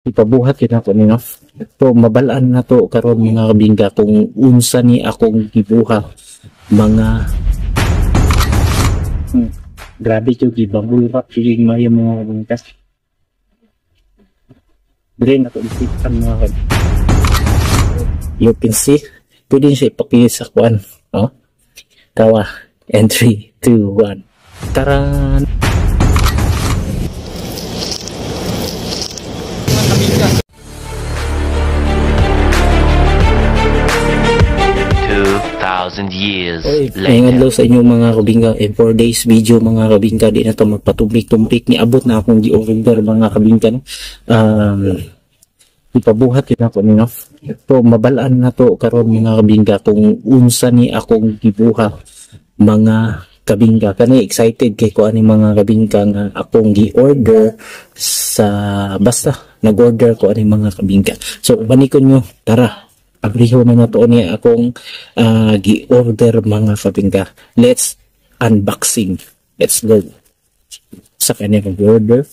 Ipabuhat yun ako ni, no? So, mabalaan na to karon, mga kabingka, kung unsa ni akong gibuhat mga Grabe jud, gibangul pa yung mga kabingka. Dire na to isipan, mga kabingka. You can see, pwede siya ipakita sa kuan. Oh? Tawa. And 3, 2, 1. Taran! Thousand years Oy, later. Ngayong adlaw sa inyo, mga kabingka, in 4 days video, mga kabingka, di na to magpatumpik-tumpik, niabot na akong gi-order, mga kabingka, no? Ipabuhat yun ako ni, no? So, mabalaan na to karon, mga kabingka, kung unsa ni akong gibuhat mga kabingka. Kani excited kay ko ani, mga kabingka, nga akong gi-order sa, basta nag-order ko ani, mga kabingka. So, ubanikon nyo, tara. Abriho na nato ni akong gi-order, mga kabingka. Let's unboxing. Let's go. Sa kanya akong gi-order.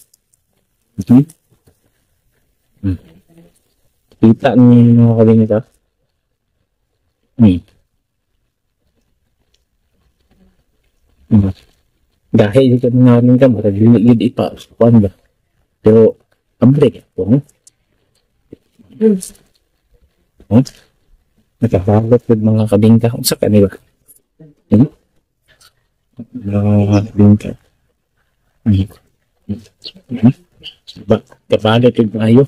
Kita niyo, mga kabingka. Dahil dito, mga kabingka, murag dili gyud ipa kuan ba. Pero abre ko. Nakabalot gud, mga kabingka. Unsa ka ni ba? Mga kabingka. Ba, kabalot gud maayo.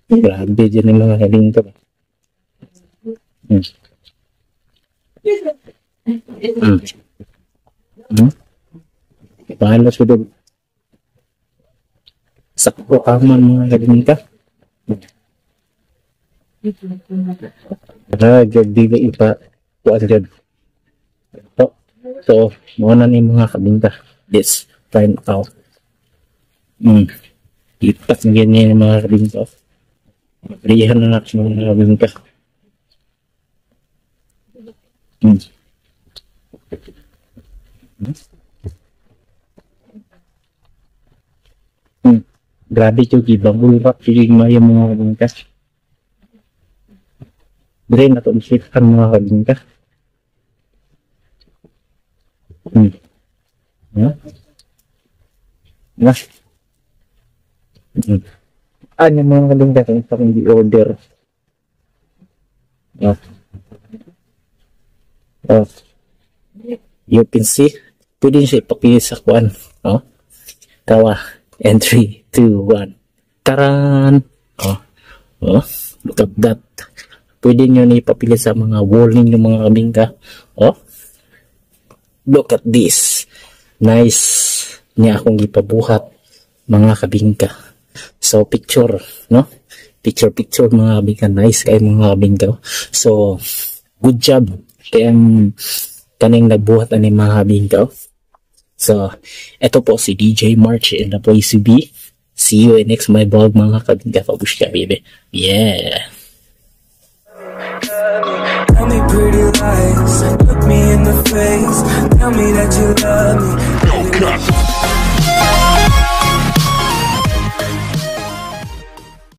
Grabe dyan yung mga kabingka. Bahala sudah. Sakto aman, mga kabingka. Para jud dili ipa kuan jud. So, mao na ni, mga kabingka. Let's find out. Kita ganyan mga kabingka. Abrihan na natin, mga kabingka. Grabe jud, gibangul pa yung mga kabingka. Dire na to isipan, mga kabingka. Yeah. Na. Ano, mga kabingka, kung sa akong order. Yeah. Oh. You can see, pwede siya ipakita sa kuan. Oh. Tawa. And 3, 2, 1. Taran! Oh. Oh. Look at that. Pwede nyo na ipapili sa mga wall ninyo, mga kabingka. Oh. Look at this. Nice niya akong ipabuhat, mga kabingka. So, picture, no? Picture, picture, mga kabingka. Nice kay mga kabingka. So, good job kay ang kaning nagbuhat ani, mga kabingka. So, ito po si DJ March in the place to be. See you in next my vlog, mga kabingka. Babushka, baby. Yeah! Tell me pretty lies, look me in the face, tell me that you love me. No cut.